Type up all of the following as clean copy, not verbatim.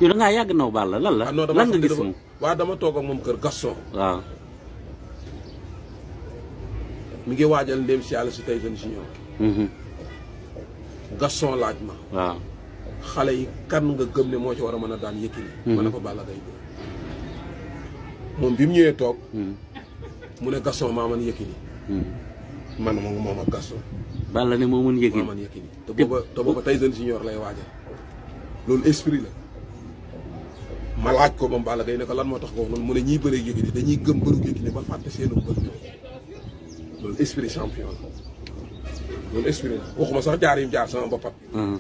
yow da ngaa yàgg naw Balla lan la. lan nga gis moom waaw dama toog ak moom kër Gaston. waaw. mi ngi waajal ndéem si yàlla si Tyson Junior. Gaston laaj ma. waaw. xale yi kan nga gëm ne moo ci war a mën a daan Yékini. ma ne ko Balla Gaye moom bi mu ñëwee toog. mu ne Gaston maa man Yékini. man moom ak Gaston. Balla ne moo mën Yékini maa man Yékini te booba Tyson Junior lay waajal. loolu esprit la. ma laaj ko moom Balla Gaye ne ko lan moo tax ko noonu mu ne ñiy bëree Yékini dañuy gëm bëru Yékini ba fàtte seenu mbër loolu esprit champion la loolu esprit la waxuma sax jaar yim jaar sama boppam.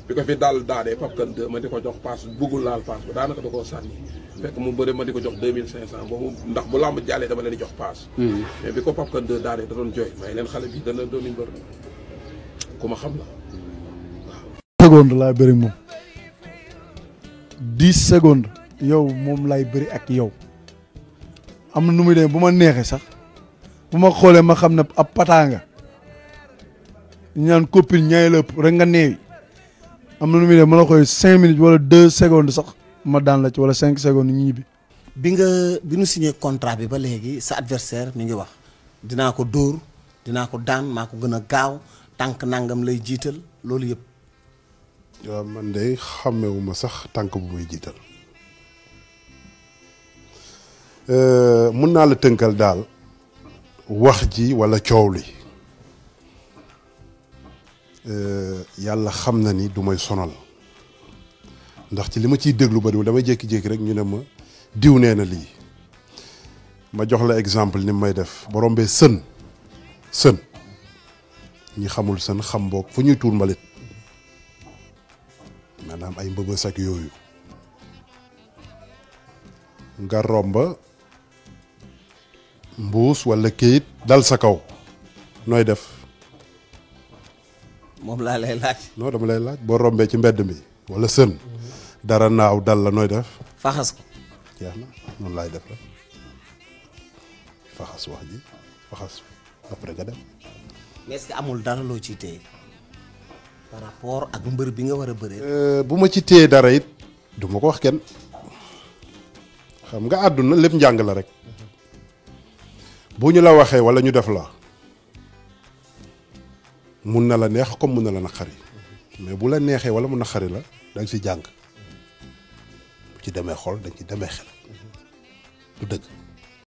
bi ko fi daal daadee Pape Kane 2 ma di ko jox paas bëggul laal paas ba daanaka da koo sànni fekk mu bëri ma di ko jox 2500 boobu ndax bu làmb jàllee dama leen di jox paas. mais bi ko Pape Kane 2 daadee da doon jooy may leen xale bi dana doon mbër ku ma xam la waaw. seconde laa bëri moom 10 secondes yow moom lay bëri ak yow am na nu muy demee bu ma neexee sax bu ma xoolee ma xam ne ab pataanga ñaan copine ñaay lépp rek nga neewi am na nu muy demee ma la koy 5 minutes wala 2 secondes sax ma daan la ci wala 5 secondes ñibbi. bi nu signé contrat bi ba léegi sa adversaire mi ngi wax dinaa ko dóor dinaa ko daan maa ko gën a gaaw tànk nangam lay jiital loolu yëpp. waaw man de xàmmewuma sax tànk bu muy jiital mun naa la tënkal daal wax ji walla coow li yàlla xam na ni du may sonal ndax ci li ma ciy déglu bariwul damay jékki-jékki rek ñu ne ma diw nee na lii ma jox la exemple ni may def ba rombee sën ñi xamul sën xam boog fu ñuy tuur mbalit maanaam ay mbëbës ak yooyu nga romba mbuus walla kayit dal sa kaw nooy def. moom laa lay laaj. non dama lay laaj boo rombee ci mbedd mi walla sën dara naaw dal la nooy def. faxas ko. jeex na noonu laay def rek faxas wax ji faxas après nga dem. mais est-ce que amul dara loo ciy téye par rapport ak mbër bi nga war a bëree. bu ma ci téye dara it du ma ko wax kenn xam nga àdduna lépp njàng la rek bu ñu la waxee walla ñu def la mun na la neex comme mun na la naqari mais bu la neexee walla mu naqari la da nga ci jàng bu ci demee xol dañ ci demee xel du dëgg.